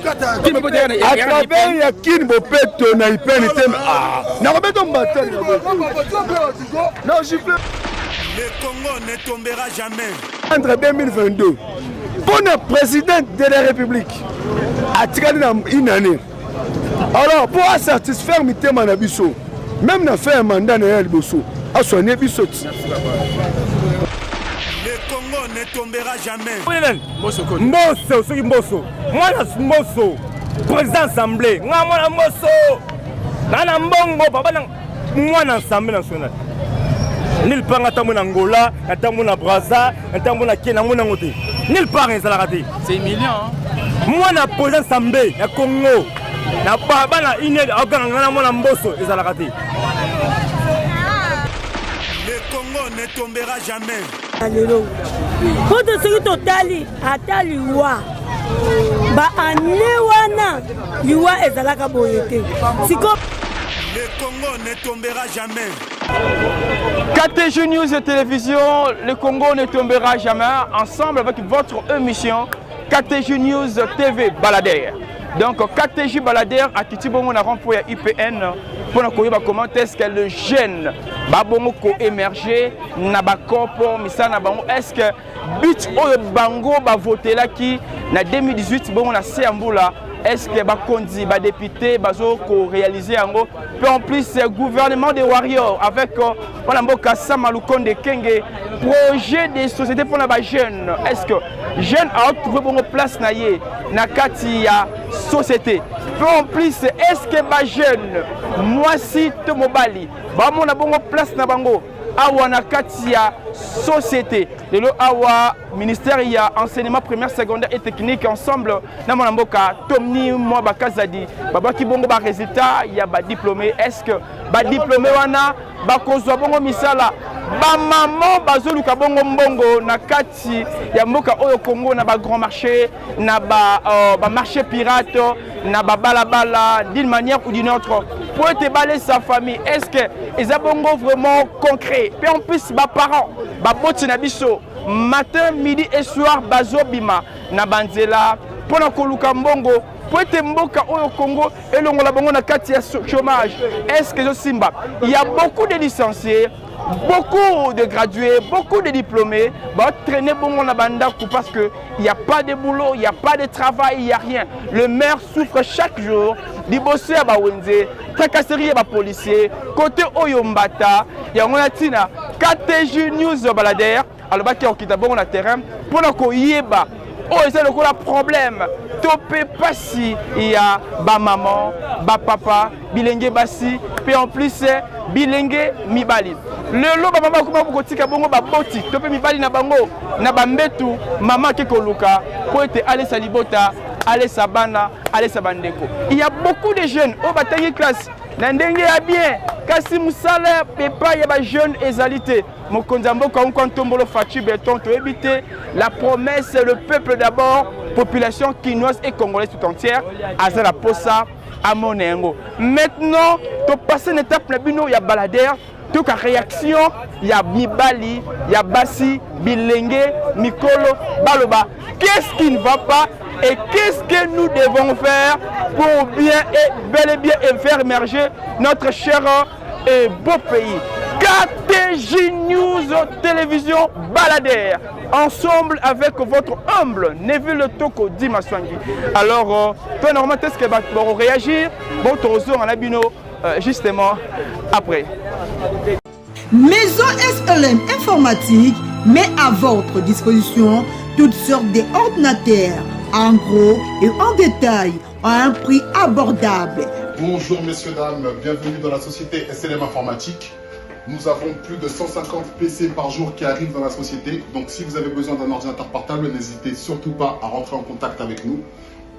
À travers ya Kin Bopeto na IPN te. Ah, nakobeta mbata. Non, gifle. Le Congo ne tombera jamais. Entre 2022, pour le président de la République, atikali na une année. Alors, pour satisfaire mitema na biso, même na fin ya mandat na ye ya liboso, asoigne biso ti. Le Congo ne tombera jamais. Mboso, soki Mboso, mwana Mboso, président assemblée, nga mwana Mboso, na na mbongo, papa na mwana assemblée nationale. Nulle part nga na Angola, ntango na Brazza, ntango na Kenya, namoni yango te. Nulle part ezalaka te. C'est million. Mwana président assemblée ya Congo, na bana ined akokanga nga na mwana Mboso ezalaka te. Le Congo ne tombera jamais. Lelo po to soki totali ata liwa baane wana liwa ezalaka boye te siko. Le Congo ne tombera jamais. KTG News et Télévision, le Congo ne tombera jamais, ensemble avec votre émission KTG News TV Baladère. Donc KTG Baladère à Kitibongo na rond-point IPN pour koyeba comment est-ce que le jeune babongo ko émerger na bakopo misala na bango, est-ce que but oyo bango bavotelaki na 2018 bongo na se ya mbula, est-ce que bakonzi ba député bazo ko réaliser yango? Puis en plus gouvernement des warriors avec voilà mboka Sama Lukonde Kenge, projet de société pour la jeune, est-ce que jeune a trouvé bongo place na ye na kati ya société? Puis en plus est-ce que ba jeune mwasi to mobali ba mona bongo place na bango awa na kati ya société? Lelo awa ministère ya enseignement primaire, secondaire et technique ensemble na mwana mboka Tomni mwa bakazadi babaki bongo ba résultat ya ba diplômé. Est-ce que ba diplômé wana bakozwa bongo misala? Ba maman bazoluka bongo mbongo na kati ya mboka oyo Congo, na ba grand marché, na ba marché pirate, na ba balabala, d'une manière ou d'une autre pour être balé sa famille. Est-ce que eza bongo vraiment concret? Puis en plus ba parents ba boti na biso matin, midi et soir bazobima na banzela pona koluka mbongo po ete mboka oyo Congo elongola bango na kati ya chômage. Est-ce que ezosimba? Il y a beaucoup de licenciés, beaucoup de gradués, beaucoup de diplômés ba traîner bongo na bandako parce que il y a pas de boulot, il y a pas de travail, il y a rien. Le maire souffre chaque jour. Liboso ya ba wenze, tracasserie ya ba policier, côté oyo mbata, yango na tina KTG News Baladère alobaki okita bongo na terrain mpona koyeba oyo eza lokola problème to pe pasi ya ba maman, ba papa, bilenge basi, pe en plus bilenge mibali. Lelo ba mama bakoma kotika bongo baboti to pe mibali na bango na bambetu, mama ake koluka po ete alesa libota, alesa bana, alesa bandeko. Il y a beaucoup de jeunes oyo batangi classe na ndenge ya bien, kasi mosala epai ya ba jeunes ezali te. Mokonzi ya mboka Nkoa Ntombolo Fatshi Béton, toyebi te la promesse, le peuple d'abord, population kinoise et congolaise tout entière aza na posa amona yango. Maintenant topasse na étape na bino ya baladère, toka réaction ya mibali, ya basi, bilenge, mikolo, baloba qu'est-ce qui ne va pas et qu'est-ce que nous devons faire pour bien et bel et bien et faire émerger notre cher et beau pays. KTG News Télévision Baladère, ensemble avec votre humble Neville Toko Dimaswangi. Alors, toi normalement, est-ce que va réagir? Bon, tu ressors en abino justement après. Maison SLM Informatique met à votre disposition toutes sortes d'ordinateurs, en gros et en détail, à un prix abordable. Bonjour messieurs, dames, bienvenue dans la société SLM Informatique. Nous avons plus de 150 PC par jour qui arrivent dans la société. Donc si vous avez besoin d'un ordinateur portable, n'hésitez surtout pas à rentrer en contact avec nous.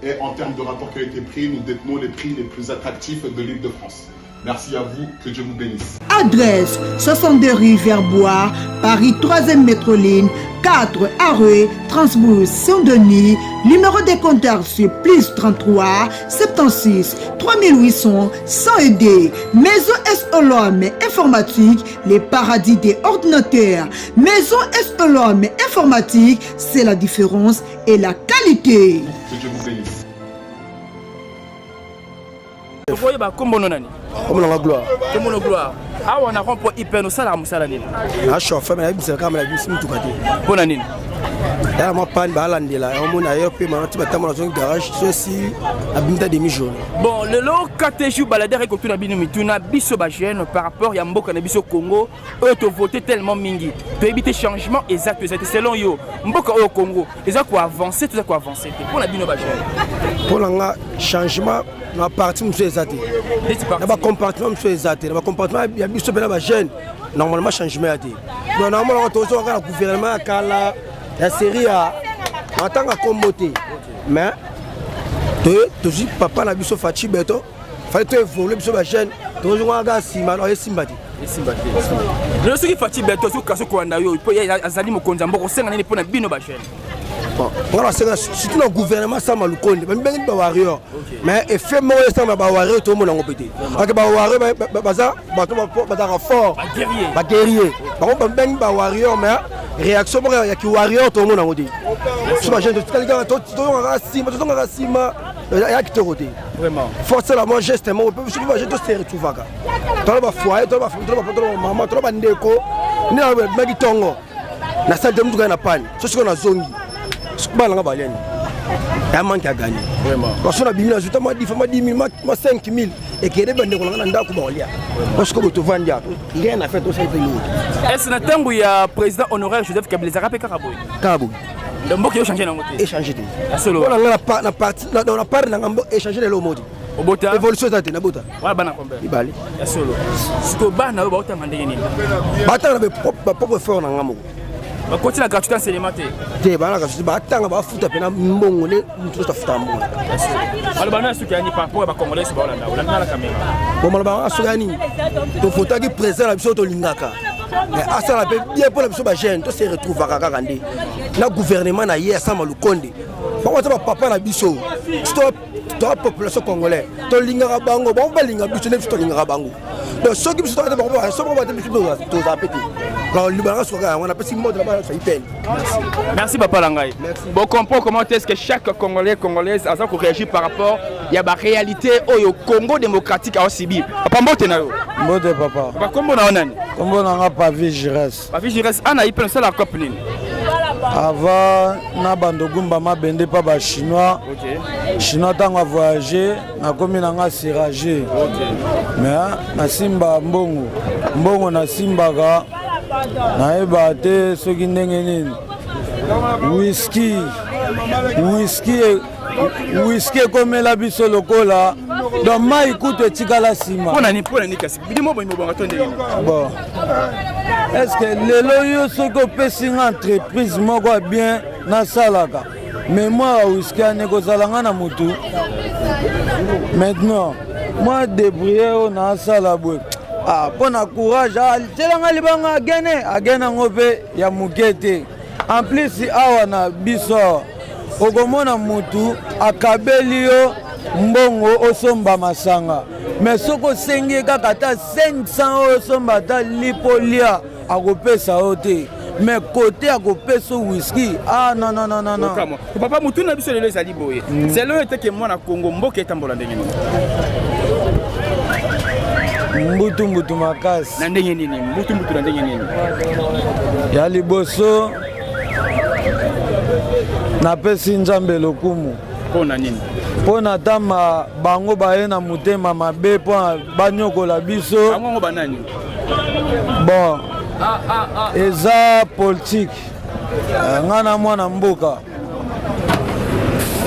Et en termes de rapport qualité-prix, nous détenons les prix les plus attractifs de l'île de France. Merci à vous, que Dieu vous bénisse. Adresse 62 rue Verbois, Paris 3e métro ligne, 4 rue Transbousse Saint-Denis. Numéro de contact sur plus 33 76 3800 100 aidés. Maison SLM Informatique, les paradis des ordinateurs. Maison SLM Informatique, c'est la différence et la qualité. Que Dieu vous bénisse. Tokoyeba kombo no nani? Kombo na nga Gloire. Kombo no Gloire. Awa na rond point IPN osalaka mosala nini? Na chauffeur mais nayebisaka kaka nayebisi motuka te. Mpo na nini? Yala mwa panne balandela yango mona ye mpe mana ti batambola nazongi garage so esili abimi ta demi journée. Bon lelo KTJ baladeur ekotuna bino mituna biso ba jeune par rapport ya mboka na biso Congo oyo tovote tellement mingi toyebi te changement eza to eza te selon yo mboka oyo Congo eza ko avancer toza ko avancer te mpo na bino ba jeune. Mpo na nga changement na parti mosusu eza te na bacompartiment mosusu eza te na bacompartiment ya biso mpe na bajeune normalement changement ya te donc naomonaka tozonga kaka na gouvernement ya kala ya série ya natanga nkombo te mais tozwi papa na biso faci beto fallait to évolue biso bajeune tozongaka kaka nsima esimba te esimba te lelo soki faci beto azokoka kolanda yo mpo ye azali mokonzi ya mboka osenga nini mpo na bino bajeune? Nga nasenga surtout na gouvernement Sama Lukonde bamibengi ba warrior, mais effet moko esanga ba warrior tomona yango mpe te ake ba warrior baza bato bazalaka fort, baguerrier, bango bamibengi ba warrior, mais réaction moko ya kiwarrior tomona yango te. So bajeune totikali kaka tozongaka nsima, tozongaka nsima ya kitoko te. Force la mwa geste moko mpe soki bajeune tose retrouvaka tala bafoyer, tala bafamille, tala bapapa, tala bamama, tala bandeko nde nabimaki ntongo nasali te motuka na pani so sikoyo nazongi bana nanga baliani ya manque ya gagné baso nabimi nazwi ta mwa 10 mwa 10 000 mwa 5 000 ekende bandeko nanga na ndako bakolia parce que boye tovandi awa rien à faire, tosali mpe nini? Est na ntango ya président honoraire Joseph Kabila ezalaka mpe kaka boye? Kaka boye. Donc mboka echange nango te? Echange te. Mpona nga na parti na part nanga mbo echange lelo modi. Obota? Évolution eza te. Nabota. Wana bana combien? Mibale. Ya solo. Sikoyo bana oyo baotanga ndenge nini? Batanga na bapropre effort na nga moko. Bakoti na gratuité enseignement te? Te, bana gratuité batanga, bafuta mpena mbongo nde motu nyonso afuta mbongo. Maloba na suki ya nini par rapport ya bacongolais baolanda olanda na kamera? Bon, maloba na suki ya nini, tofotaki président na biso tolingaka asala mpe bien mpo na biso bajeune tose retrouvaka kaka nde na gouvernement na ye Asama Lukonde. Bango baza bapapa na biso, toa population congolais tolingaka bango, bango balinga biso nde biso tolingaka bango. Donc soki biso toka te bango, soki bango bate biso tozala mpe te. Donc libalanga sukaka yango, napesi mbote na bana ya ipene. Merci papa Langai. Bon, comprend comment est-ce que chaque Congolais, Congolaise a réagi par rapport ya ba réalité oyo Congo démocratique a subi. Papa, mbote na yo. Mbote papa. Papa, kombo na yo nani? Kombo na nga Pavi Gires. Pavi Gires, ana ipene sala cop nini? Avant na bando gumba mabende pa ba chinois. Okay. Chinois ntango a voyager nakomi na nga sirage. Okay. Mais nasimba mbongo. Mbongo nasimbaka nayeba te soki ndenge nini. Whisky, whisky, whisky ekomela biso lokola donc mai kutu etikala nsima. Mpona nini? Mpona nini kasi bino boyi mobonga to ndenge nini? Bon, est ce que lelo yo soki opesi nga entreprise moko ya bien nasalaka mémoire ya whisky ane ekozala nga na motu? Maintenant mwa débrouille oyo nasala boye, ah, mpo na courage tielanga libanga agene agene yango mpe ya moke te. En plus awa na biso awa okomona mutu akabeli yo mbongo osomba masanga, mais soki osengi ye kaka ata 500 oyo osomba ata lipolia, akopesa yo te, mais kote akopesa whisky, ah non, non, non, non, non. Okamwa. Papa, mutu na biso lelo ezali boye. Zelo eteke mwana Congo mboka etambola ndenge nini? Mbutu mbutu makasi. Na ndenge nini? Mbutu mbutu na ndenge nini? Ya liboso napesi Nzambe lokumu. Mpo na nini? Mpo na tamba bango baye na motema mabe mpo banyokola biso. Bango ngo banani? Bon, eza politike. Nga na mwana mboka,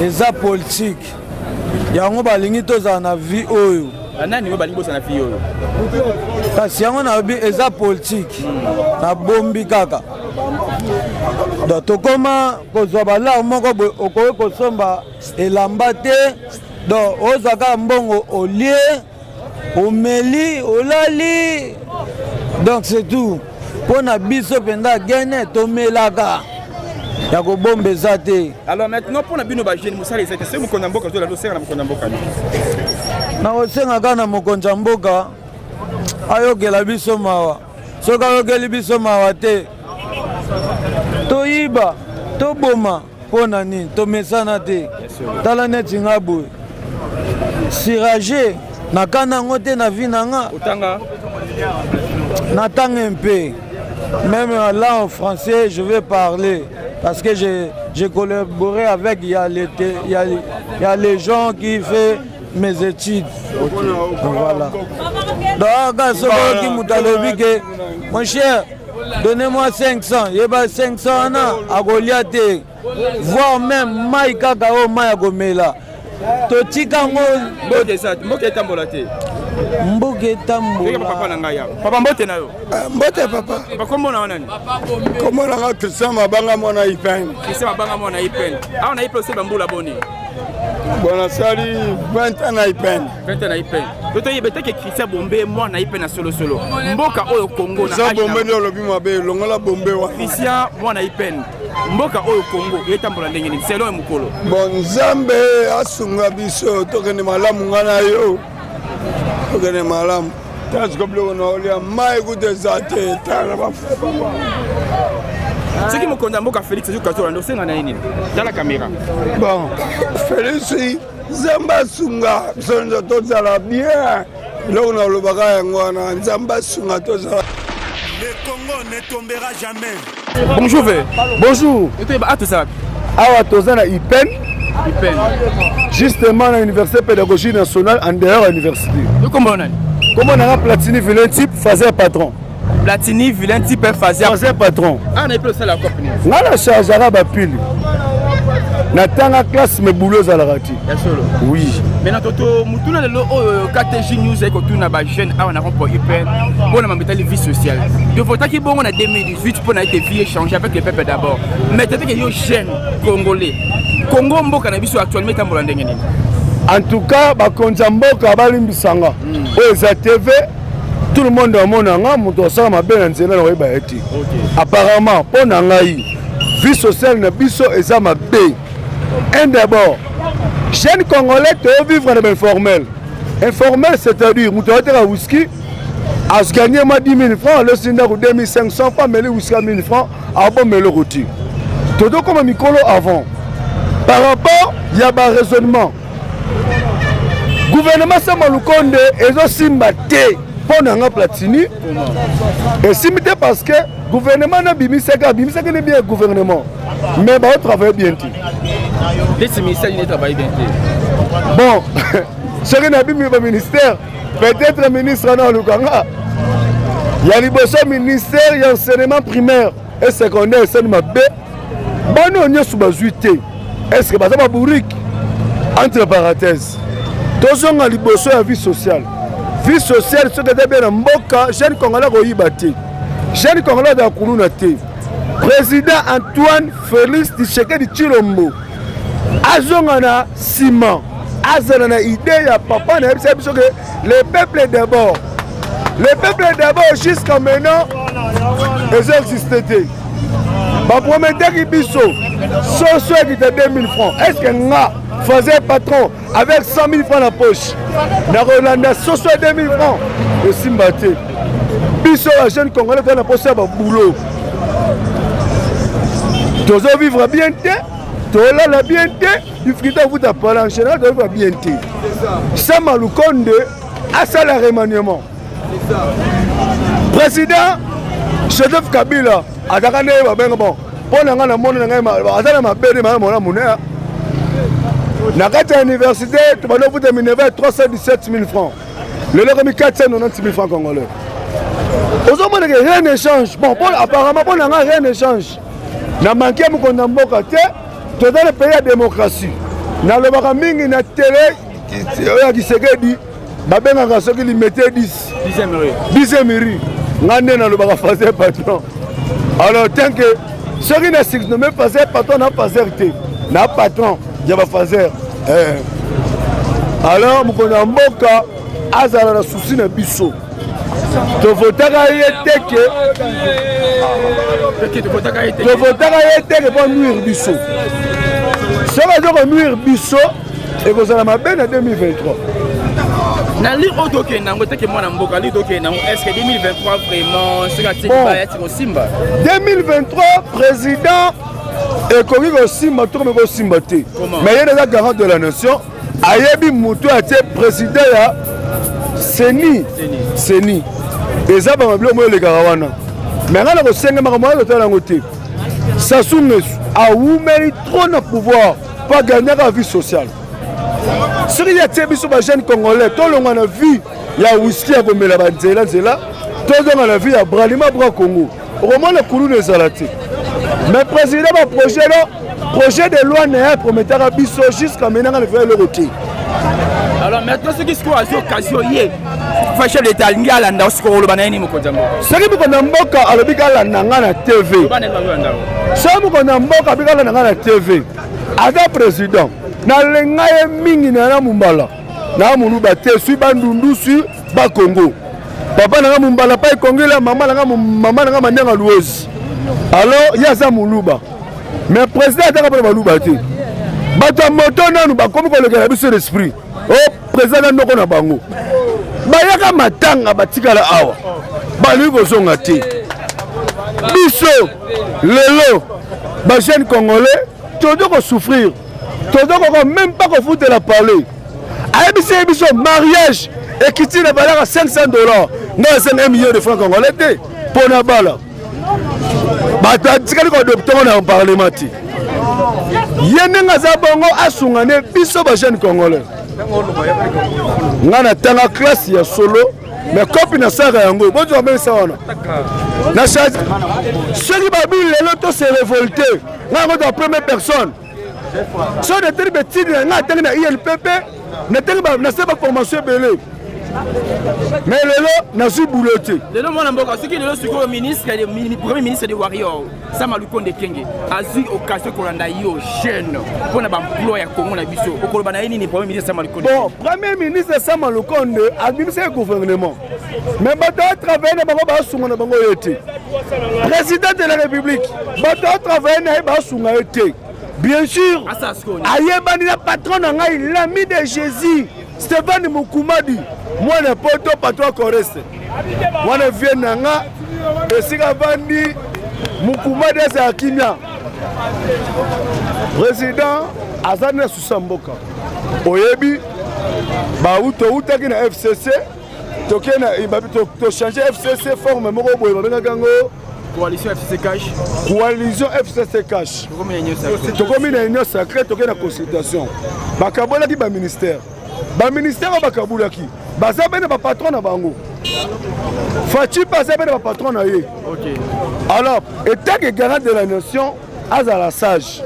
eza politike yango balingi tozala na vie oyo. Banani oyo balingi bozala na vie oyo? Kasi yango nalobi eza politike, nabombi kaka. Donc tokóma kozwa balare moko boye, okoki kosomba elamba te, donc ozwa kaka mbongo olie, omeli, olali, donc c'est tout. Mpo na biso mpenza gene tomelaka ya kobomba eza te. Alors maintenant mpo na bino bajeune mosala eza te, soki mokonzi ya mboka azolanda, osenga na mokonzi ya mboka nini? Nakosenga kaka na mokonzi ya mboka ayokela biso mawa. Soki ayokeli biso mawa te, toyiba, toboma mpo na nini? Tomesana te. Tala neti nga boye sirage. Nakana yango te na vie na nga. Otanga? Natanga mpe. Même là en français, je vais parler parce que j'ai collaboré avec, il y, a les, il, y a, il y a les gens qui font mes études. Okay. Voilà. Donc, soki moto alobi ke mon cher, donnez-moi 500, yeba 500 wana akolia te, voire même mai kaka oyo mai akomela. Totika yango. Mboka etambola te. Mboka etambola. Papa na ngai awa. Papa, mbote na yo. Mbote papa. Kombo na yo nani? Kombo na nga Christian Mabanga mwana Ipene. Christian Mabanga mwana Ipene. Awa na Ipene osali bambula boni? Bon, nasali 20 ans na Ipene. 20 ans na Ipene. To toyeba ete Christian Bombe mwana Ipene na solo solo. Mboka oyo Congo na Christian Bombe nde olobi mabe, longola Bombe wana. Christian mwana Ipene. Mboka oyo Congo etambola ndenge nini selon mokolo? Bon, Nzambe asunga biso tokende malamu, nga na yo tokende malamu. Tasiko biloko na olia mai kuta eza te, tala bafuba. Soki mokonzi ya mboka Félix azoki azolanda, osenga na ye nini? Tala kamera. Bon, Félix, Nzambe asunga biso nyonso tozala bien. Eloko na olobaka yango wana, Nzambe asunga tozala. Le Congo ne tombera jamais. Bonjour ve. Bonjour. Etoyeba a toza wapi? Awa toza na IPEN. IPEN. Justement na Université Pédagogique Nationale en dehors ya université. Yo kombo nani? Kombo nanga Platini Vilain Type, Fazer Patron. Platini Vilain Type, Fazer. Fazer Patron. Ah, na IPEN osala cope nini? Nga na chargeaka ba pile. Natanga classe mais boulot ezalaka te. Ya solo. Oui. Maintenant toto mutuna lelo oyo KTJ News ayeko tuna ba jeune awa na rond-point UPN mpona mambo etali vie sociale. Tovotaki bongo na 2018 mpona ete vie échanger avec le peuple d'abord. Mais tete ke yo jeune congolais, Congo mboka na biso actuellement etambola ndenge nini? En tout cas bakonzi ya mboka balimbisanga. Oyo eza TV, tout le monde amona nga moto asala mabe na nzela na koyeba ye te. Apparemment mpo na ngai vie sociale na biso eza mabe. Un d'abord, jeune congolais to vivre na informel. Informel, c'est-à-dire moto ateka whisky asganye mwa 10 000 francs, alosi ndako 2500 francs, ameli whisky ya 1000 francs, abomela eloko te. Tozokoma mikolo avant par rapport ya baraisonnement. Gouvernement Sama Lukonde ezosimba te mpo na nga Platini esimbi te parce que gouvernement nabimisaki abimisaki ne bien gouvernement mais baotravaille bien te. Neti ministère nini etravaille bien te? Bon, soki nabimi ba ministère, peut-être ministre wana alukanga ya liboso, ministère ya enseignement primaire et secondaire esali mabe. Bana oyo nyonso bazwi te, est ce que baza babourike? Entre parenthèse, tozonga liboso ya vie sociale. Vie sociale soki eza bien na mboka, jeune congolais akoyiba te, jeune congolais azala kuluna te. Président Antoine Félix Tshisekedi Tshilombo azonga na nsima, azala na idée ya papa na yebisa biso ke le peuple d'abord, le peuple d'abord. Jusqu'à maintenant ezo existe te. Baprometaki biso soso ekita 2000 francs. Est ce que nga faisait patron avec 100 000 francs na poche nakolanda soso ya 2000 francs? Esimba te. Biso ya jeune congolais toza na poso ya baboulot, tozovivre bien te, tolala bien te, difficulté afuta pala en général, tozovivre bien te. Sama Lukonde asala remaniement. Président Joseph Kabila azalaka nde babenga bon mpo na ngai, namoni na ngai aza na mabe nde maa mona monene na kati ya université. Tobandi ofuta minerval 317 000 francs, lelo ekomi 490 000 francs congolais. Ozomona ke rien ne change. Bon, apparemment mpo na ngai rien ne change. Na manke ya mokonzi ya mboka te, toza le pays ya démocratie. Nalobaka mingi na tele oyo ya Kisekedi babengaka soki limete 10 10e rue, ngai nde nalobaka fazer patron. Alors tant que soki na surnommé fazer patron na fazer te na patron ya bafazer eh. Alors mokonzi ya mboka azala na susi na biso. Tovotaka ye te ke tovotaka ye te ke mpo nuire biso. Soki aza konuire biso, ekozala mabe na 2023. Na li oyo tokende yango teke mwana mboka, li tokende yango, est ce que 2023 vraiment soki atiki baya ti kosimba? 2023 président ekoki kosimba to komi kosimba te, mais ye eza garant de la nation, ayebi motu atie président ya Seni, seni eza bamabilo moyo elekaka wana. Me ngai nakosenga makambo wana totala yango te. Sassou Nguesso awumeli trop na pouvoir mpo agagnaka vie sociale. Soki ye atie biso bajeune congolais tolongwa na vie ya whisky ya komela banzela nzela, tozonga na vie ya bralima bra Congo, okomona kuluna ezala te. Mais président baprojet no projet de loi na ye aprometaka biso jusqu'à maintenant nga na eloko te. Alors maintenant, soki sikoyo azwi occasion, ye fa chef d'état alingi alanda, sikoyo oloba na ye nini, mokonzi ya mboka? Soki mokonzi ya mboka alobi kalanda nga na TV, soki mokonzi ya mboka alobi kalanda nga na TV, aza président, nalenga ye mingi na na Mumbala na Moluba te, sui Bandundu, sui Bakongo. Papa nanga Mumbala pa ekongela, mama nanga, mama nanga Mandenga Luozi. Alors ye aza Moluba, mais président ataka mpona Baluba te. Bato ya moto nanu bakomi kolekela biso l'esprit o oh, président na noko na bango bayaka matanga, batikala awa, balingi kozonga te. Biso lelo bajeune congolais tozo kosouffrir, tozo koko même pas kofutela palais. Ayebisi ye biso mariage ekiti na valeur ya 500 $. Ngai asenga 1 million de francs congolais te mpo na bala. Bato atikali koadopte ngo na parlement te. Ye ndenge aza bongo, asunga nde biso bajeune congolais. Ngai natanga classe ya solo, mais kopi nasalaka yango, bozwa mesa wana na charge. Soki babi lelo to se révolte, ngai yango ta première personne. Soki natali betide na ngai, atangi na INPP, natali nasala baformation ebele, mais lelo nazwi boulot te. Lelo mwana mboka, soki lelo sikoyo ministre, premier ministre de warrior Sama Lukonde Kenge azwi occasion kolanda yo jeune mpona baemploi ya Congo na biso, okoloba na ye nini, premier ministre Sama Lukonde? Bon, premier ministre Sama Lukonde abimisaki gouvernement, mais bato atravaille na bango basunga na bango ye te. Président de la République, bato atravaille na ye basunga ye te. Bien sûr ayebani na patron na ngai, l'ami de Jésus, Stéphane Mokumadi, mwana poto, patron Korese wana, vie na nga esika avandi. Mokumadi azala kimia. Président aza na susa mboka. Oyebi, toutaki na FCC, toke na tochange FCC, forme moko boye babengaki yango. Coalition FCC Cash. Coalition FCC Cash. Tokomi na union sacrée, toke na consultation, bakabolaki baministère. Baministère oyo bakabulaki baza bene bapatron na bango. Fatshi mpe aza bene bapatron na ye. Alors etant que garant de la nation, azala sage.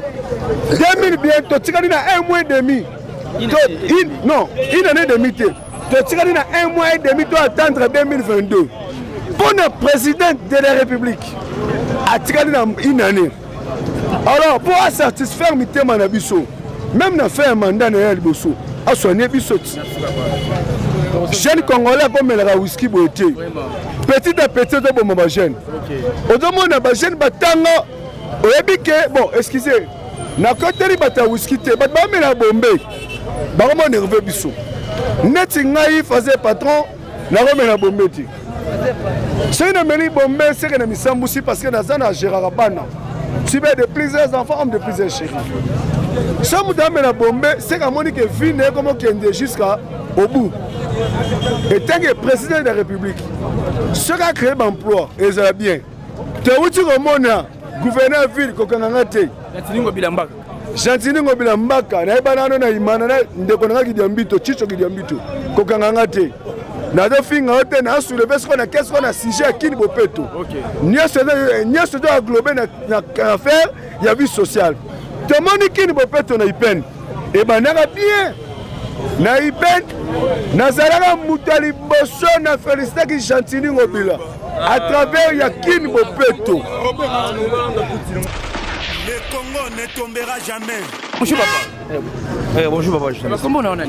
2000 bien, totikali na un mois et demi, non, une année et demi te, totikali na un mois et demi to attendre 2022. Mpo na président de la République atikali na une année, alors mpo asatisfaire mitema na biso, même na fin ya mandat na ye ya liboso, asoigne biso ti jeune congolais akomelaka whisky boye te. Petit à petit ozoboma bajeune, ozomona bajeune batanga. Oyebi ke, bon, excusez, nakoteli bato ya whisky te, bato bamela bombe bakoma nerve. Biso neti ngai faze patron, nakomela bombe te. Soki nameli bombe, seke na misambusi, parce que naza na géraka bana, tu de plusieurs enfants, homme de plusieurs chéris. So moto amela bombe, seke amoni ke vie na ye komo okende jusqu'à au bout. Etanke président de la République, soki acréé baemploi, ezala bien. Towuti komona gouverneur ville, kokanga nga te, Gentiny Ngobila Mbaka, nayeba nano na imana na ndeko na nga Kidiambito, Chicho Kidiambito. Kokanga nga te, nazofinga yo te, nasouleve siko na kesi na sujet ya Kin Bopeto. Nyonso eza aglobe na affaire ya vie sociale. Tomoni Kin Bopeto na Ipene ebandaka bien. Na Ipene nazalaka moto ya liboso na félicitaki Gentiny Ngobila à travers ya Kin Bopeto. Le Congo ne tombera jamais. Bonjour papa. Eh, bonjour papa. Comment on a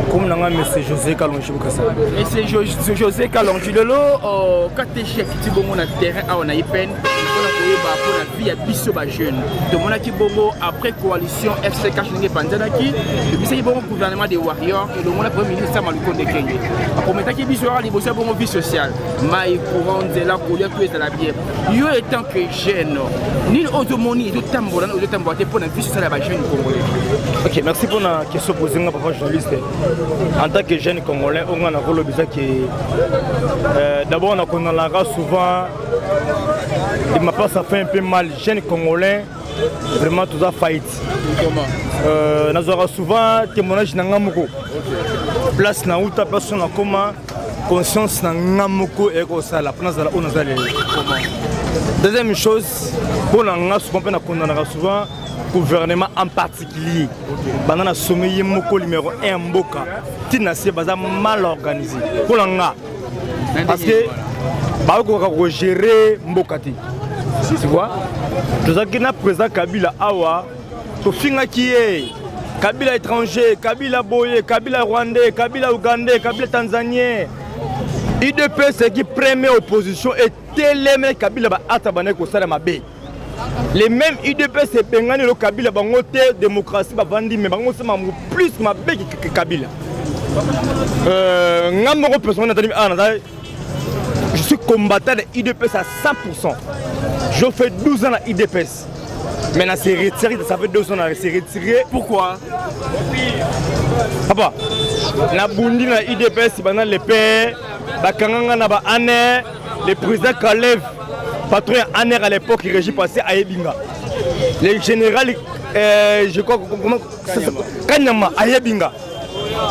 Comme nanga monsieur José Kalonji Bukasa. Monsieur José Kalonji, lelo KTG akiti bongo na terrain awa na Ipene. mpona koyeba mpona vie ya biso bajeune. Tomonaki bongo après coalition FC Cash ndenge epanzanaki, ebisaki bongo gouvernement des warriors elongo na premier ministre Sama Lukonde Kenge. Aprometaki biso kaka liboso ya bongo vie sociale, mai, courant, nzela, kolia, tout ezala bien. Yo étant que jeune, nini oyo ozomoni ezotambola na ozotambola te mpona vie sociale ya bajeune congolais? Ok, merci pour la question posée nga papa journaliste. En tant que jeune congolais, on a kolobisa que d'abord on a condamnera souvent de ma part ça fait un peu mal jeune congolais vraiment tout ça faillite. Comment? Nazwaka souvent témoignage na nga moko. Place na uta place na koma conscience na nga moko ekosala mpo nazala oyo naza lelo. Deuxième chose, mpo na nga souvent mpe nakondamnaka souvent gouvernement en particulier. Banda na sommet ye moko numéro 1 mboka ntina se baza mal organisé mpo na nga parce que bakokoka kogérer mboka te. Tu vois, tozalaki na président Kabila awa, tofingaki ye Kabila étranger, Kabila boye, Kabila rwandais, Kabila ougandais, Kabila tanzanien. UDPS eki première opposition eteleme Kabila baata bandaki kosala mabe. Les mêmes UDPS ebengani lo Kabila bango te démocratie bavandi mais bango osala makambo plus mabe ke Kabila. Nga moko personnellement natali awa naza, je suis combattant de UDPS à 100%. Je fais 12 ans na UDPS. Mais na se retiré, ça fait 2 ans na se retiré. Pourquoi? Papa, na bundi na UDPS bana le père, bakanganga na ba ANR, le président Kalev, patron ya ANR à l'époque, régime passé à Ebinga. Le général, je crois, comment, Kanyama à Ebinga.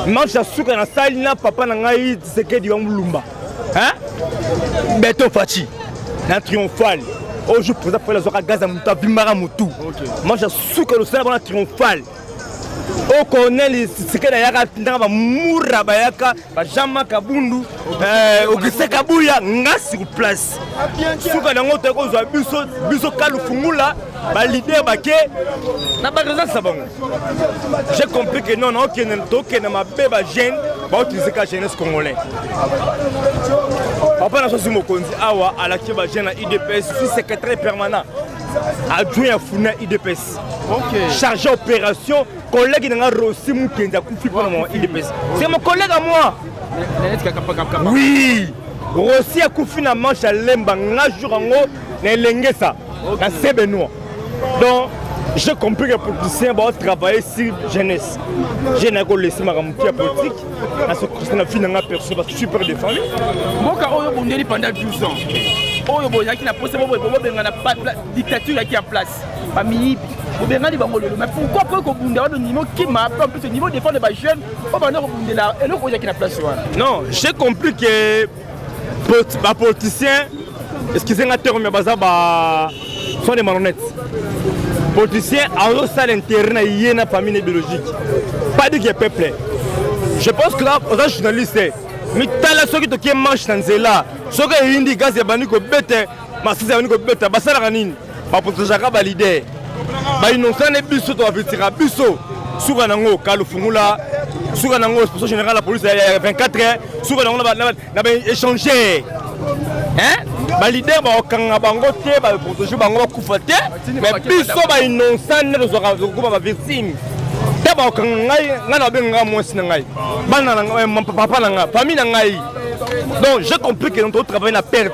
Marche à souka na salle na papa na ngai Tshisekedi wa Mulumba. Hein? Beto Fachi na triomphal. Au jour président Fela zoka gaz à muta vimara mutu. Marche à souka le sala na triomphal. Au colonel Tshisekedi ayaka ndanga ba mura bayaka ba Jean-Marc Kabundu, Augustin Kabuya nga sur place. Suka nango to kozwa biso biso kalufungula ba leader bake na ba raison sa bango. J'ai compris que non, non, ok, ok, na mabe ba jeune, ba utiliser ka jeunesse congolais. Papa na sosi mokonzi awa alaki ba jeune na UDPS, suis secrétaire permanent adjoint ya Funa UDPS. Chargé opération, collègue na nga Rossi Mukenza akufi pona mon UDPS. C'est mon collègue à moi. Oui. Rossi akufi na manche à Lemba nga jour yango na Elengesa na Saint-Benoît. Donc j'ai compris que les politiciens vont travailler sur jeunesse. J'ai n'ai pas laissé ma ramouki politique. Na ce concerne la fille n'a perçu parce que je suis père de famille. Mboka oyo bondeli pendant 12 ans. Oyo bozalaki na posa bobo bobenga na dictature yaki en place. Ba miyibi. Bobengani bango lelo. Mais pourquoi pour kobunda wana niveau kima en plus niveau défendre ba jeunes oyo banda kobundela eloko oyaki na place wana? Non, j'ai compris que ba politiciens, excusez-moi terme, mais baza ba sont des malhonnêtes. Politiciens azo sala intérêt na ye na famille biologique. Pas dire que peuple. Je pense que là, aux journalistes, mais tala soki tokie marche na nzela, soki eyindi gaz ya bandi kobete, masisi ya bandi kobeta, basalaka nini? Baprotégeaka ba leader. Ba innocent ne biso to bavitira biso. Suka nango kalufungula, suka nango inspection générale la police ya 24 heures, suka nango na ba échanger. Hein? Ba leader ba okanga bango te, ba protéger bango ba kufa te, mais biso ba innocent ne tozwaka kokoma ba victime. Te ba okanga ngai, ngai na benga mwasi na ngai. Bana na ngai, papa na ngai, famille na ngai. Donc j'ai compris que nous devons travailler na perte.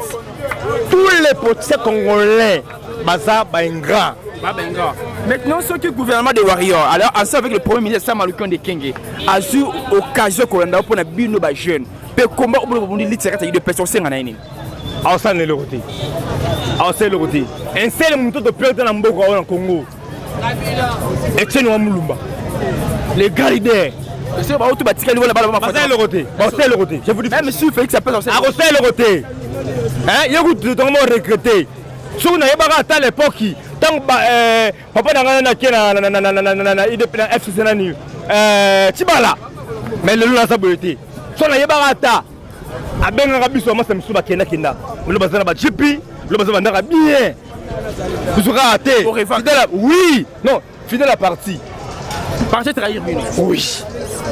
Tous les politiciens congolais baza ba ingrats. Ba ingrats. Maintenant, ceux qui gouvernement des Warriors, alors ensemble avec le premier ministre Sama Lukonde Kenge, a eu occasion kolanda pour na bino ba jeune. Pe combat au bout de littéraire de personnes senga na nini. Aosala na eloko te. Aosala eloko te. Un seul moto to perdre na mboka oyo na Congo. Etienne wa Mulumba. Les grands leaders. Monsieur Baotu batikali wana bana ba Basala eloko te. Basala eloko te. Je vous dis. Même si Félix appelle ça. Akosala eloko te. Hein, ye kutu tongo mo regretter. Soki nayebaka ata l'époque ntango papa na ngai nake na IDP na FCC nani, Tshibala. Mais lelo naza boye te. Soki nayebaka ata abengaka biso bamasa misusu bakenda kenda. Lelo baza na ba GP, lelo baza bandaka bien. Biso kaka te. Fidèle à, oui, non, fidèle à parti. Parti trahir bino. Oui.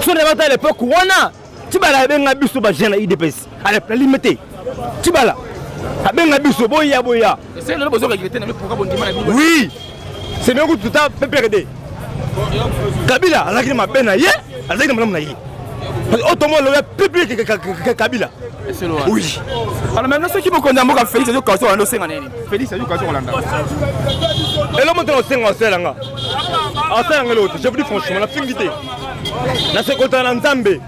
Soki nayebaka ata l'époque wana, Tshibala abenga biso ba jeune na IDPS. Allez, la limité. Tshibala. Abenga biso boya boya. Oui, c'est bien kutu ta PPRD. Kabila azalaki na mabe na ye, azalaki na malamu na ye. Otomo loya public Kabila. Oui. Alors maintenant soki mokonzi ya mboka Félix azokaso olanda osenga nini? Félix azokaso kolanda. Eloko moto osenga osala nga. Asala nga eloko te. Je vous dis franchement, nafingi te. Nasekota na Nzambe.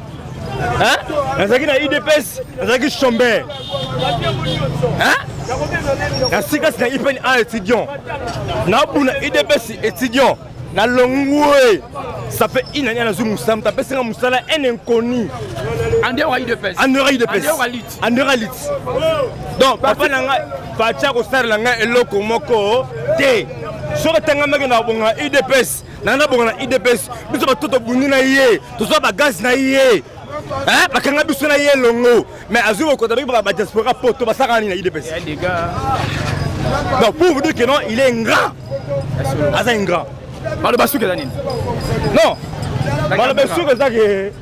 Hein? Nazalaki na UDPS, nazalaki chômeur. Hein? Na sika na IPN a étudiant. Nabuna UDPS étudiant. Na longwe. Ça fait une année nazwi mosala, moto apesi nga mosala un inconnu. En dehors ya UDPS. En dehors ya UDPS. En dehors ya lutte. Donc papa na ngai Fatshi akosalela ngai eloko moko te. Soki etangamaki na bonga UDPS, na nabonga na UDPS, biso bato tobundi na ye, tozwa bagaz na ye. Hein? Bakanga biso na ye elongo. Mais azwi bokonzi abeki ba diaspora poto basalaka nini na UDPS? Donc pour vous dire que non, il est ingrat. Aza ingrat. Maloba suka eza nini? Non. Maloba suka eza ke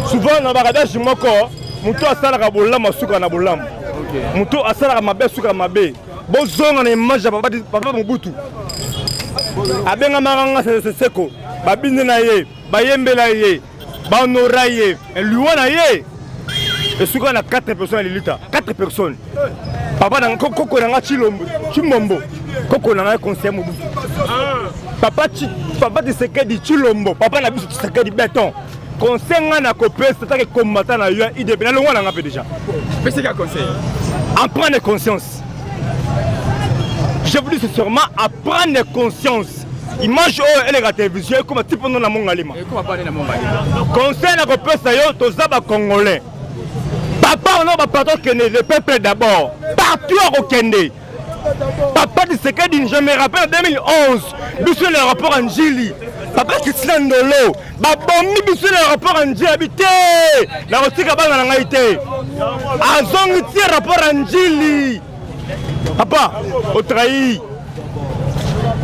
souvent na bakadashi moko moto asalaka bolamu asuka na bolamu, moto asalaka mabe asuka mabe. Bozonga na image ya papa Mobutu, abengamaka nga seko, babinde na ye, bayembela ye, bahonora ye, liwa na ye esuka na 4 personnes ya lilita, 4 personnes. Papa na koko na nga Chilombo, Chimbombo, koko na nga conseiller Mobutu, papa papa Tshisekedi Chilombo, papa na biso Tshisekedi béton. Conseil nga na kopesa take combattant na yo ya IDP, na longwa na nga mpe déjà. Pesaka conseil. En prendre conscience. Je vous dis sincèrement, à prendre conscience. Image oyo eleka télévision ekoma ti mpono na Mongalema. Conseil na kopesa yo, toza ba Congolais. Papa ono ba patron kende, le peuple d'abord. Partout akokende. Papa Tshisekedi, je me rappelle en 2011, biso na rapport à Njili. Papa Christian Ndolo, babomi biso na rapport à Njili abi te. Na kotika bana na ngai te. Azongi ti rapport à Njili. Papa, au trahi.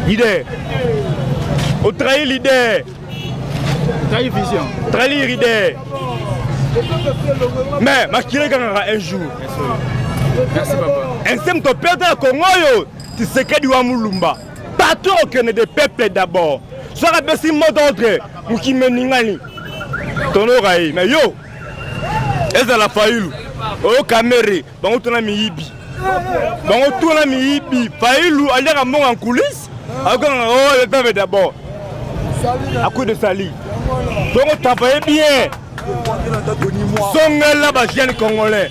Leader. Au trahi leader. Trahi vision. Trahi leader. Mais makila ekangaka un jour. Merci papa. Insem to perdre ya Congo oyo Tshisekedi wa Mulumba. Partout okende de peuple d'abord. Soki apesi mot d'ordre, mokimi eningani. Tonoka ye, mais yo ezala Fayulu, oyo Kamere, bango tuna miyibi. Bango tuna miyibi. Fayulu aliaka mbongo en coulisse, akokanga oh le peuple d'abord. À coup de sali. Donc travailler bien. Songela ba jeunes congolais.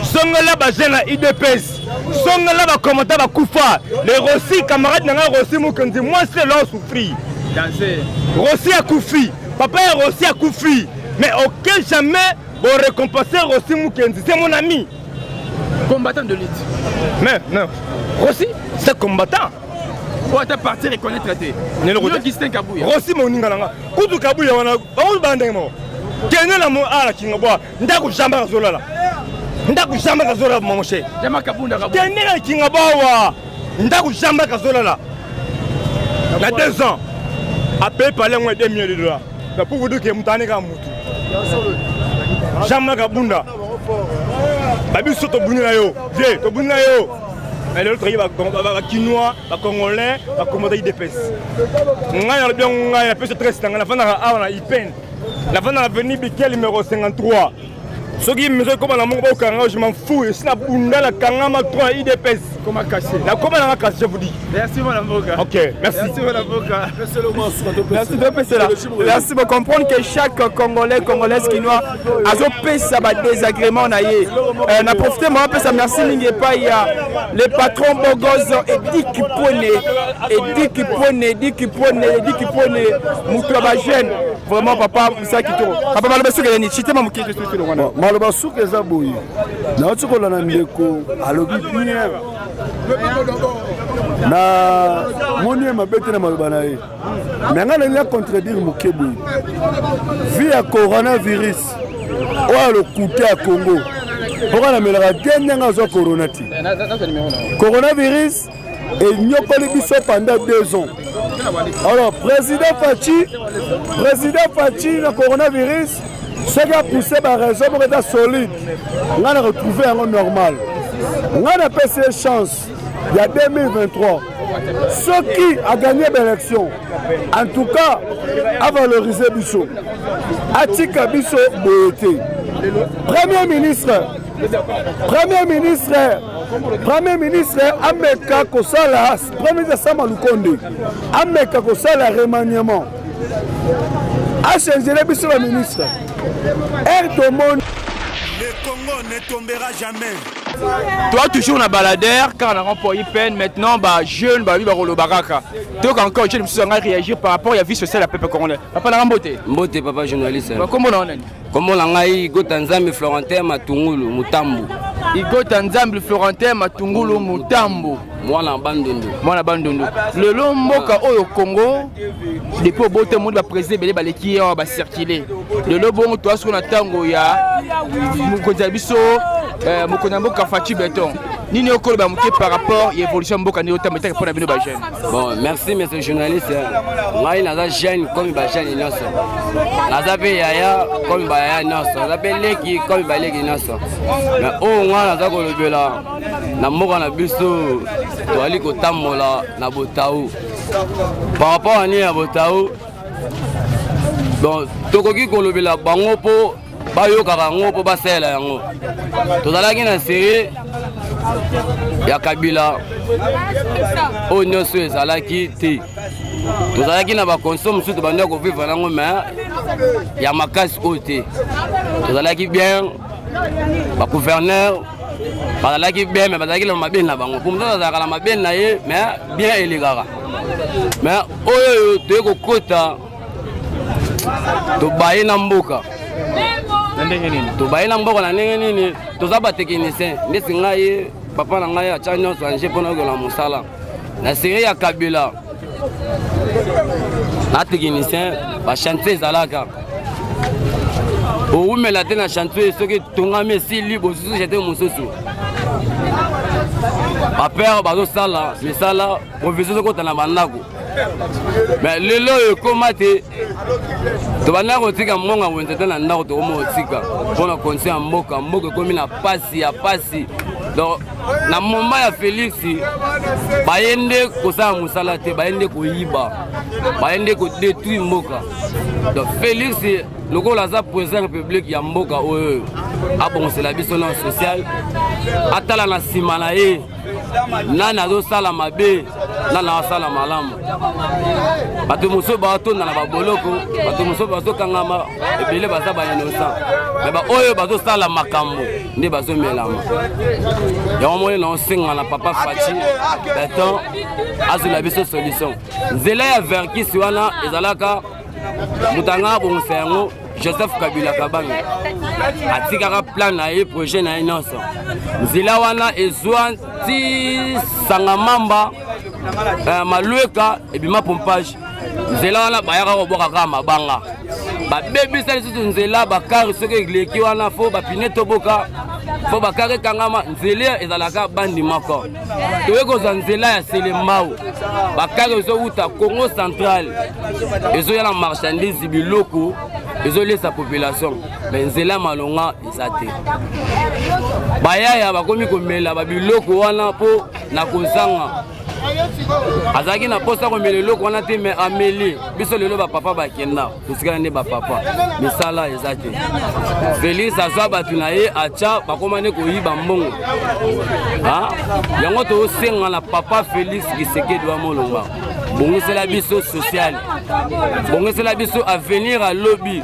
Songela ba jeunes à IDPS. Songela ba commentaire ba kufa. Les Rossi camarades nanga Rossi Mukendi, moi c'est leur souffrir. Rossi a koufi. Papa Rossi a koufi. Mais aucun jamais bon récompenser Rossi Mukendi, c'est mon ami. Combattant de lutte. Mais non. Rossi, c'est combattant. Oyo ata parti reconnaître te. Augustin Kabuya. Rossi moninga nanga. Kutu Kabuya wana bango ba ndenge moko. Kende na mo ala kinga bwa ndako jamba kazolala. Ndako jamba kazolala mon cher. Jama Kabunda Kabuya. Kende na kinga bwa ndako jamba kazolala. Na 2 ans. A payé par les 2 millions de dollars. Pour vous dire que mutane ka mutu. Jamba Kabunda. Babi soto buni na yo. Vieux, to buni na yo. Mais l'autre, il va Kinois, Congolais, combattant IDPS. Ngai na bien ngai na pesa très na fanda awa na IPN. Na fanda na avenue Bikel numéro 53. Soki maison ekoma na mongo bakanga, je m'en fous. Esi na bunda na kangama 3 IDPS. Comment cacher? Na koma na caché, je vous dis. Merci mon avocat. OK, merci. Merci mon avocat. Merci de pesela. Merci de comprendre que chaque Congolais, Congolaise Kinois azo pesa ba désagrément na ye. Na profiter moi pesa merci mingi epai ya le patron Bogozo et Dick Pone et Dick Pone, Dick Pone, Dick Pone, mutu ba jeune. Vraiment papa Musa Kitoko. Papa maloba suka ni chitema mukito suka wana. Maloba suka eza boye. Na otikola na ndeko alobi bien. Na moni ye mabe te na maloba na ye. Mais nga nalingi contredire moke boye. Vie ya coronavirus oyo lokuta ya Congo. Mpoka namelaka te ndenge azwa corona te. Coronavirus enyokoli biso pendant 2 ans. Alors président Fatshi na coronavirus, Soki apousse baraison moko eza solide, ngai na retrouve yango normal. Ngai napesi ye chance ya 2023. Soki aganye baélection, en tout cas avalorize biso, atika biso boye te. Premier ministre, premier ministre, premier ministre ameka kosala, premier ministre Sama Lukonde ameka kosala remaniement, achangele biso ba ministre r tomoni. Le Congo ne tombera jamais. Toi toujours na baladeur car na rond-point IPN maintenant ba jeune ba ba koloba kaka. Donc encore jeune mususu nga réagir par rapport ya vie sociale ya peuple congolais. Papa na mbote. Mbote papa journaliste. Ba kombo na nani? Kombo na ngai Igota Nzambe Florentin Matungulu Mutambu. Igota Nzambe Florentin Matungulu Mutambu. Mwana Bandundu. Mwana Bandundu. Lelo mboka oyo Congo depuis obote moni ba président ebele baleki awa ba circuler. Lelo bongo toa siko na tango ya mokonzi ya biso mokonzi ya mboka Fatshi Beton. Nini okoloba moke par rapport ya évolution ya mboka ndenge otamba etaka mpona bino ba jeune? Bon, merci monsieur journaliste. Ngai naza jeune comme ba jeune nyonso. Naza pe yaya comme ba yaya nyonso. Naza pe leki comme ba leki nyonso. Mais oyo ngai naza kolobela na mboka na biso, toali kotambola na botau. Par rapport à nini ya botau, donc tokoki kolobela bango mpo bayokaka yango mpo basalela yango. Tozalaki na série ya Kabila oyo nyonso ezalaki te. Tozalaki na bakonso mosusu tobandi kovivre nango, mais ya makasi oyo te. Tozalaki bien, bagouverneur bazalaki bien, mais bazalaki na mabe na bango. Po mosusu azalaka na mabe na ye, mais bien elekaka. Mais oyo toye kokota, tobaye na mboka. Na ndenge nini? Tobaye na mboka na ndenge nini? Toza ba technicien. Ndesi ngai, papa na ngai atya nyonso anje mpona okola mosala. Na série ya Kabila, na technicien, ba chantier ezalaka. Owumela te na chantier soki etongami esili, bosusu chantier mosusu. Ba père bazosala misala, provision ezokota na bandako. Mais lelo oyo ekóma te, tobandaka kotika mbongo ya wenze te na ndako, tokóma kotika mpona konti ya mboka. Mboka ekómi na pasi ya pasi. Donc na moment ya Félix, baye nde kosala mosala te, baye nde koyiba, baye nde kodétruire mboka. Donc Félix lokola aza président république ya mboka oyo, abongisela biso na social, atala na nsima na ye nani azosala mabe, nani azosala malamu. Bato mosusu batonda na baboloko, bato mosusu bazokangama, ebele baza ba innocent, me baoyo bazosala makambo nde bazomelama. Yango moni na osenga na papa Fatshi Beton azwela biso solution. Nzela ya Verkis wana ezalaka moto anga abongisa yango, Joseph Kabila Kabange atikaka plan na ye, projet na ye nyonso. Nzela wana ezwa ti Sangamamba, Malweka, ebima pompage. Nzela wana bayaka kobwaka kaka mabanga, babebisa lisusu nzela. Bakare soki eleki wana fo bapine toboka, fo bakare ekangama. Nzela ezalaka bandi moko. Toye kozwa nzela ya Selembao, bakare ezowuta Congo Central, ezoya na marchandise, biloko ezolesa population, mais nzela malonga eza te. Bayaya bakomi komela babiloko wana mpo na kozanga. Azalaki na posa komela eloko wana te, mais ameli. Biso lelo bapapa bakenda, totikala nde bapapa, misala eza te. Félix azwa bato na ye atya, bakóma nde koyiba mbongo. Yango tosenga na papa Félix Tshisekedi wa Molonga, bongisela biso social, bongisela biso avenir. Alobi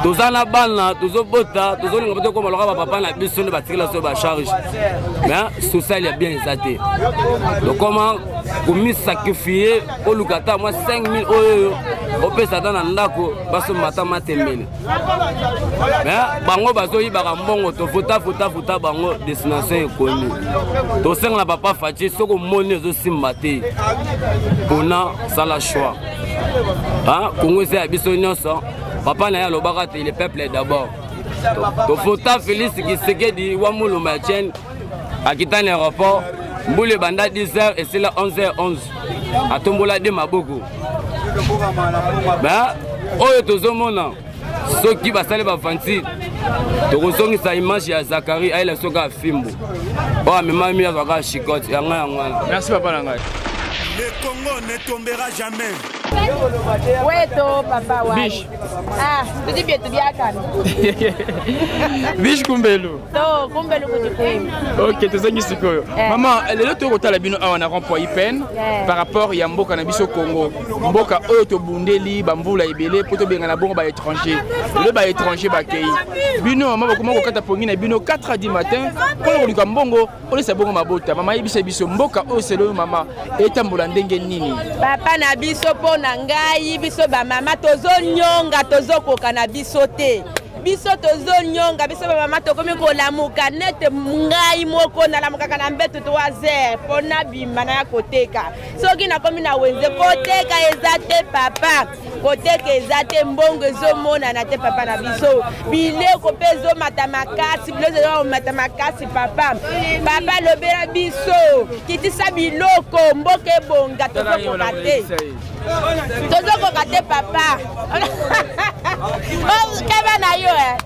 toza na bana, tozobota, tozolinga mpo tokóma loka bapapa na biso nde batikela so bacharge, mais social ya bien eza te. Tokóma komisacrifier, oluka ata mwa 5000 oyo opesa ata na ndako, basomba ata matembele, mais bango bazoyibaka mbongo. Tofuta futa futa bango, destination ekomi. Tosenga na papa Fatshi, soki omoni ezosimba te, mpona sala choix. Kongo eza ya biso nyonso. Papa na ye alobaka te, le peuple d'abord. Tofuta Félix Tshisekedi wa Mulumba Etienne akita na aéroport, mbula ebanda 10 heures, esila 11 heures 11, atombola de maboko. Mais oyo tozomona, Soki basali baventure, tokozongisa image ya Zakari ayela soki afimbu oyo amemami azwaka chicote yango yango wana. Merci papa na ngai. Le Congo ne tombera jamais. Weto papa wa. Bish. Ah, tudi bietu biakana. Bish kumbelu. To kumbelu kuti kwenu. Ok, tozangi sikoyo. Eh. Mama, lelo toyei kotala bino awa na rond-point IPN Eh. par rapport ya mboka na biso Congo. Mboka oyo tobundeli bamvula ebele mpo tobengana bongo ba étranger. Lelo ba étranger bakei. Bino mama bokoma kokata pongi na bino 4 heures du matin mpona koluka mbongo olesa bongo mabota. Mama yebisa biso mboka oyo selo oyo mama etambola ndenge nini? Papa na biso mpo na ngai biso bamama tozonyonga tozokoka na biso te biso tozonyonga biso bamama tokomi kolamuka nete ngai moko nalamukaka na mbeto 3 heures mpo nabima naya koteka soki nakomi na wenze koteka eza te papa koteka eza te mbongo ezomonana te papa na biso bileko mpe ezomata makasi biloko ezomata makasi papa papa lobela biso kitisa biloko mboka ebonga tozokoka te tozokoka te papa keba na yo eh.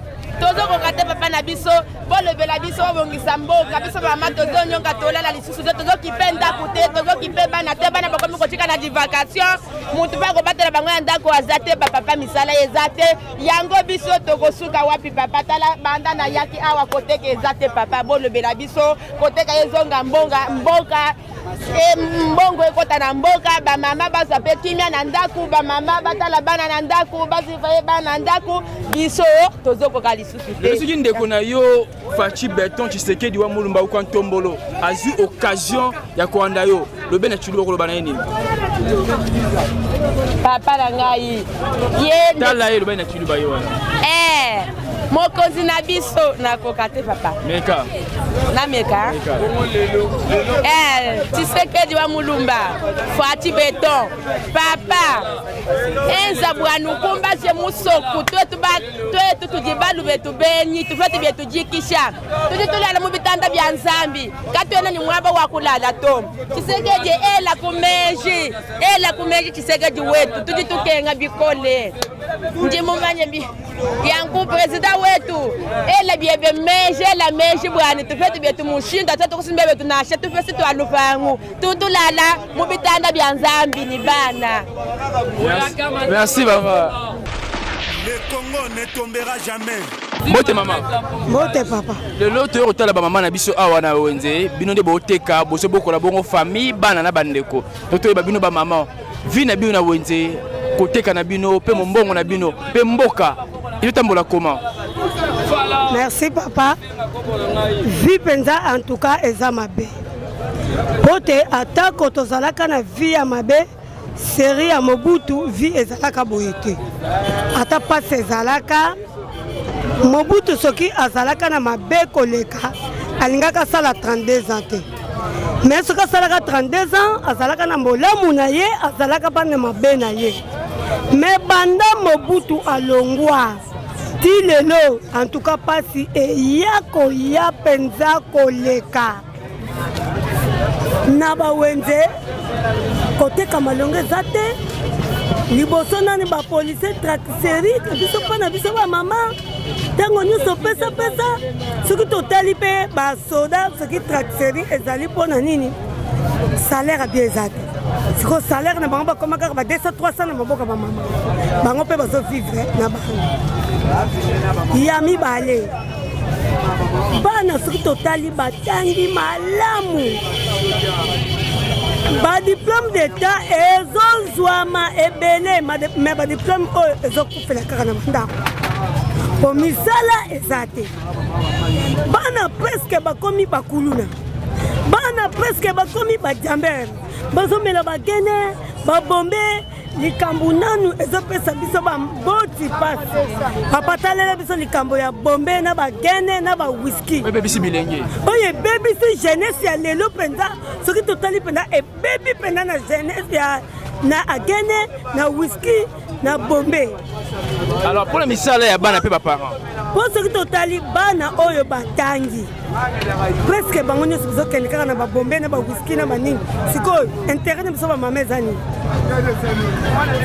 tozokoka te papa na biso bolobela biso bobongisa mboka biso mama tozonyonga tolala lisusu te tozokipe ndako te tozokipe bana te bana bakomi kotika na divacation motu mpe akobatela bango ya ndako aza te bapapa misala eza te yango biso tokosuka wapi papa tala banda nayaki awa koteka eza te papa bolobela biso koteka ezonga mbonga mboka e mbongo ekota na mboka bamama bazwa mpe kimia na ndako bamama batala bana na ndako basurveille bana na ndako biso tozokoka lisusu te soki ndeko na yo Fatshi Beton Tshisekedi wa Mulumba uka Ntombolo azwi occasion ya kolanda yo lobe na Tshiluba koloba na ye nini? Papa na ngai ye tala ye loba na Tshiluba ye wana eh mokonzi na biso nakoka te papa meka nameka eh Tshisekedi wa Mulumba Fatshi Beton papa enza bwanukumba je musoku twetu ba twetu tudi balu betu benyi tufete bietu jikisha tudi tulala mu bitanda bya nzambi katuena ni mwaba wa kulala to Tshisekedi ela kumeji ela kumeji Tshisekedi wetu tudi tukenga bikole ndi mumanye bi yangu president wetu ela biebe meji ela meji bwani tufete bietu mushinda twetu kusimba betu nasha tufesi twalupangu tutulala mu bitanda bya nzambi ni bana. Merci mama. Le Congo ne tombera jamais. Mbote mama. Mbote papa. Lelo toyei kotala bamama na biso awa na wenze bino nde boteka boso bokola bongo famille bana na bandeko to toyeba bino bamama vie na bino na wenze koteka na bino mpe mombongo na bino mpe mboka ezotambola koma. Merci papa. Vie mpenza en tout cas eza mabe mpo te atako tozalaka na vie ya mabe serie ya Mobutu vie ezalaka boye te ata mpasi ezalaka Mobutu soki azalaka na mabe koleka alingaka asala 32 ans te mais soki asalaka 32 ans azalaka na bolamu na ye azalaka mpe na mabe na ye mais banda Mobutu alongwa ti lelo en tout cas mpasi eya koya mpenza koleka na bawenze koteka malongo eza te liboso nani bapolisier tracserie biso mpo na biso bamama ntango nyonso pesapesa soki totali mpe basoda soki tracserie ezali mpo na nini salaire bien eza te sikoyo salaire na bango bakoma kaka ba 200 300 na maboko ya bamama bango mpe bazovivre na bango ya mibale bana soki totali batangi malamu badiplome d'etat ezozwama ebele me badiplome oyo ezokufela kaka na bandako po misala eza te bana preske bakomi bakuluna bana preske bakomi bajambere bazomela bagene babombe likambo nanu ezopesa biso bamboti pasi papa talela biso likambo ya bombe na bagene na bawiski ebebisi bilenge oyo ebebisi jeunesse ya lelo mpenza soki totali mpenza ebebi mpenza na jeunesse ya na agene na wiski. na bombe. Alors mpo na misala ya bana mpe baparent, mpo soki totali bana oyo batangi presque bango nyonso bazokende kaka na babombe na bawiski na banini. Sikoyo intérêt na biso bamama eza nini?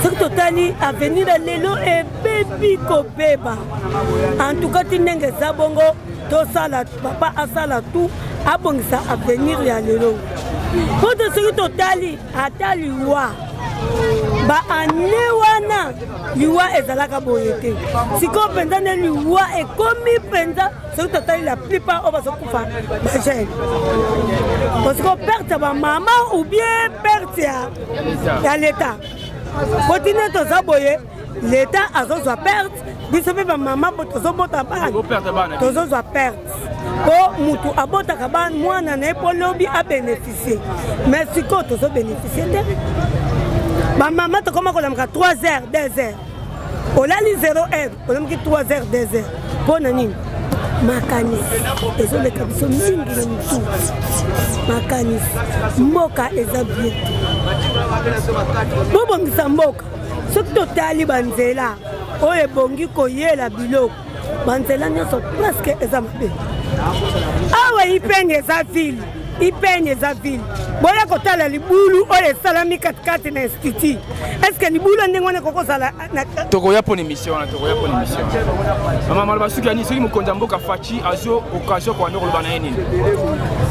Soki totali avenir ya lelo ebebi kobeba. En tout cas ti ndenge eza bongo, tosala papa asala tout abongisa avenir ya lelo, mpo te soki totali ata liwa baane wana, liwa ezalaka boye te. Sikoyo mpenza nde liwa ekomi mpenza. Soki totali la plupart oyo bazokufa, bajeune. Parce que perte ya bamama ou bien perte ya leta, po tina toza boye, leta azozwa perte, biso mpe bamama tozobota bana tozozwa perte, mpo mutu abotaka mwana na ye mpo lobi abénéficie. Mais sikoyo tozobénéficie te. Bamama tokoma kolamuka 3 heures, 2 heures, olali 0 heure, olamuki 3 heures, 2 heures. Mpo na nini? Makanisi ezoleka biso mingi na motu, makanisi. Mboka eza bien te, bobongisa mboka. Soki totali banzela oyo ebongi koyela biloko, banzela nyonso presque eza mabe. Awa Ipenge eza ville, Ipenge eza ville. Boya kotala libulu oyo esalami katikati na institut. Est-ce libulu ndenge wana ekokozala? Tokoya mpo na émission wana, tokoya mpo na émission wana. Mama, maloba suki ya nini soki mokonzi ya mboka Fatshi azwi occasion koanda koloba na ye nini?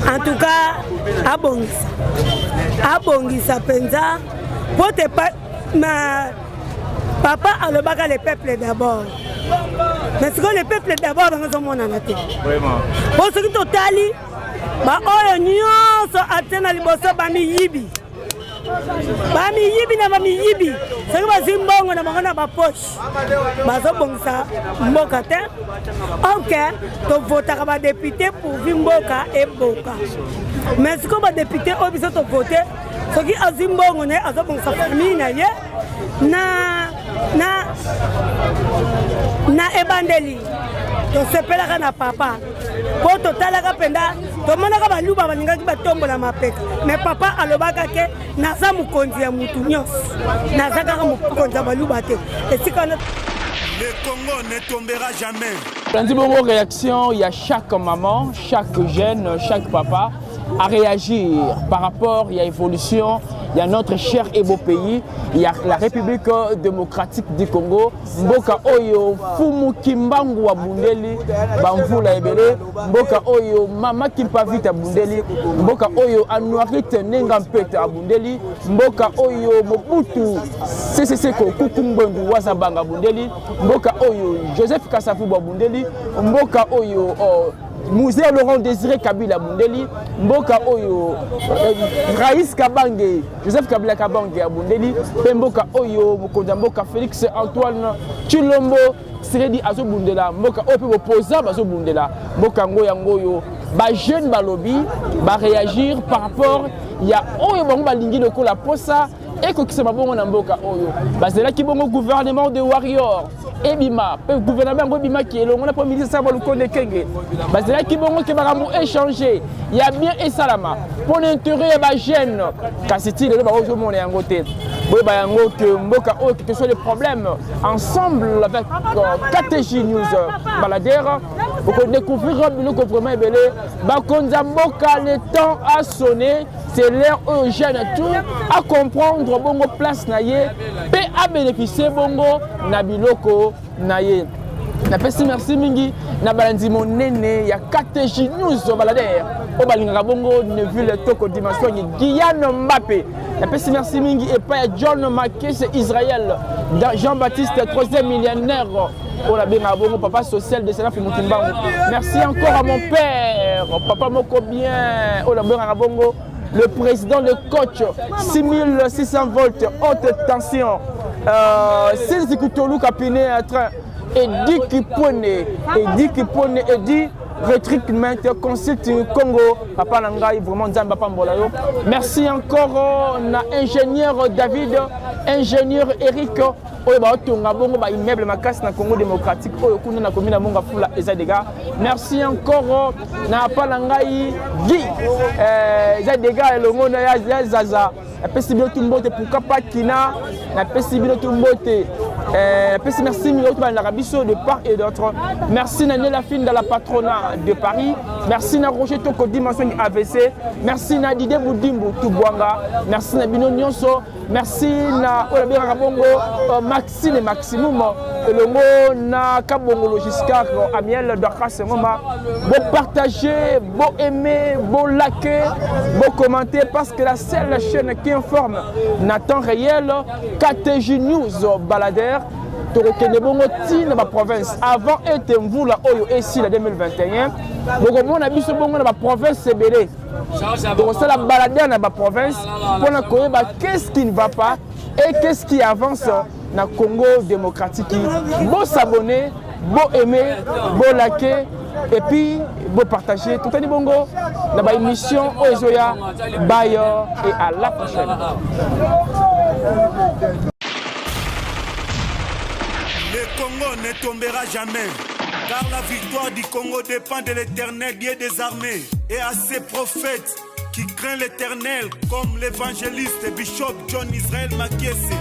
En tout cas abongisa, abongisa mpenza, po te ma papa alobaka le peuple d'abord, mais sikoyo le peuple d'abord bango ezomonana te. Po soki totali baoyo nyonso atie na liboso, bamiyibi, bamiyibi na bamiyibi, soki bazwi mbongo na bango na bapoche, bazobongisa mboka te. Ok, tovotaka badéputé pourvu mboka eboka, mais sikoyo badéputé oyo biso tovote, soki azwi mbongo na ye, azobongisa famille na ye. Na ebandeli tosepelaka na papa, mpo totalaka mpenza, tomonaka baluba balingaki batombola mapeka, mais papa alobaka ke naza mokonzi ya mutu nyonso, naza kaka mokonzi ya baluba te. Esika wana Le Congo ne tombera jamais. Tandi bongo réaction, il y a chaque maman, chaque jeune, chaque papa à réagir par rapport il y a évolution, il y a notre cher et beau pays, il y a la République démocratique du Congo, mboka oyo Fumu Kimbangu abundeli, bamvula ebele, mboka oyo Mama Kimpavita abundeli, mboka oyo Anuarite Nenga Mpete abundeli, mboka oyo Mobutu Sese Seko Kuku Ngbendu Wazabanga abundeli, mboka oyo Joseph Kasavubu abundeli, mboka oyo oh, Mzee Laurent Désiré Kabila abundeli, mboka oyo Raïs Kabange, Joseph Kabila Kabange abundeli, mpe mboka oyo mokonzi ya mboka Félix Antoine Tshilombo Tshisekedi azobundela, mboka oyo mpe bopoza bazobundela mboka yango. Yango oyo bajeune balobi, baréagir par rapport ya oyo bango balingi lokola posa ekokisama bongo na mboka oyo. Bazelaki bongo gouvernement de warrior ebima, mpe gouvernement yango ebimaki elongo na premier ministre Sama Lukonde Kenge. Bazelaki bongo ke makambo échange ya bien esalama mpo na intérêt ya bajeune, kasi ti lelo bakozomona yango te. Boyeba yango ke mboka oyo, quel que soit les problèmes, ensemble avec KTJ News Baladère, okodécouvrir biloko vraiment ebele. Bakonzi ya mboka, le temps a sonné, c'est l'heure oyo jeune tout à comprendre bongo place na ye mpe abénéficie bongo na biloko na ye. Napesi merci mingi na balandi monene ya KTJ News Baladère oyo balingaka bongo Neville Toko Dimension Guyane Mbappe. Napesi merci mingi epai ya John Makese Israël, Jean-Baptiste troisième millionnaire oyo nabengaka bongo papa social de Sena Mukimbangu. Merci encore à mon père, papa moko bien, oyo nabengaka bongo le président de coach 6600 volts haute tension, Sinzi Kutolu Kapine train Edi Kipone, Edi Kipone, Edi Recruitment Consulting Congo, papa na ngai vraiment, Nzambe apambola yo. Merci encore na ingénieur David, ingénieur Eric oyo baotonga bongo baimmeuble makasi na Congo démocratique oyo kuna na commune ya Monga Fula eza dega. Merci encore na pa na ngai Guy, eza dega elongo na ya Zaza. Napesi bino tu mbote, pourquoi pas Kina. Napesi bino tu mbote. Napesi merci mingi oyo balandaka biso de part et d'autre. Merci na Nela Finda, la patronat de Paris. Merci na Roger Toko Dimension AVC. Merci na Didier Boudimbu Tubwanga. Merci na bino nyonso. Merci na oyo nabengaka bongo Maxime Maximum elongo na Kabongolo Giscard Amiel Dorcas Ngoma. Bo partager, bo aimer, bo liker, bo commenter parce que la seule chaîne qui informe na temps réel, KTJ News Balader. Tokokende bongo ti na baprovince avant ete mvula oyo esila 2021. Bokomona biso bongo na baprovince ebele. Tokosala balader na baprovince mpona koyeba qu'est-ce qui ne va pas et qu'est-ce qui avance na Congo démocratique. Bo s'abonner, bo aimer, bo liker et puis bo partager. Tout ani bongo na ba émission oyo ezoya. Bye et à la prochaine. Le Congo ne tombera jamais, car la victoire du Congo dépend de l'Éternel Dieu des armées et à ses prophètes qui craignent l'Éternel, comme l'évangéliste Bishop John Israël Makiese,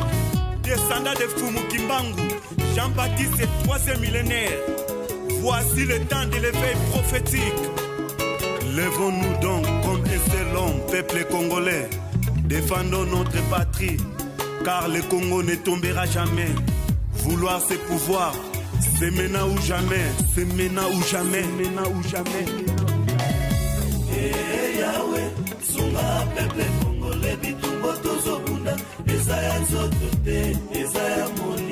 descendant de Fumu Kimbangu, Jean-Baptiste, troisième millénaire. Voici le temps de l'éveil prophétique. Levons-nous donc comme un seul homme, peuple congolais. Défendons notre patrie, car le Congo ne tombera jamais. Vouloir ses pouvoirs, c'est maintenant ou jamais, c'est maintenant ou jamais, maintenant ou jamais. Eh Yahweh, sunga peuple congolais, bitumba tozobunda, eza ya nzoto te, eza ya molimo.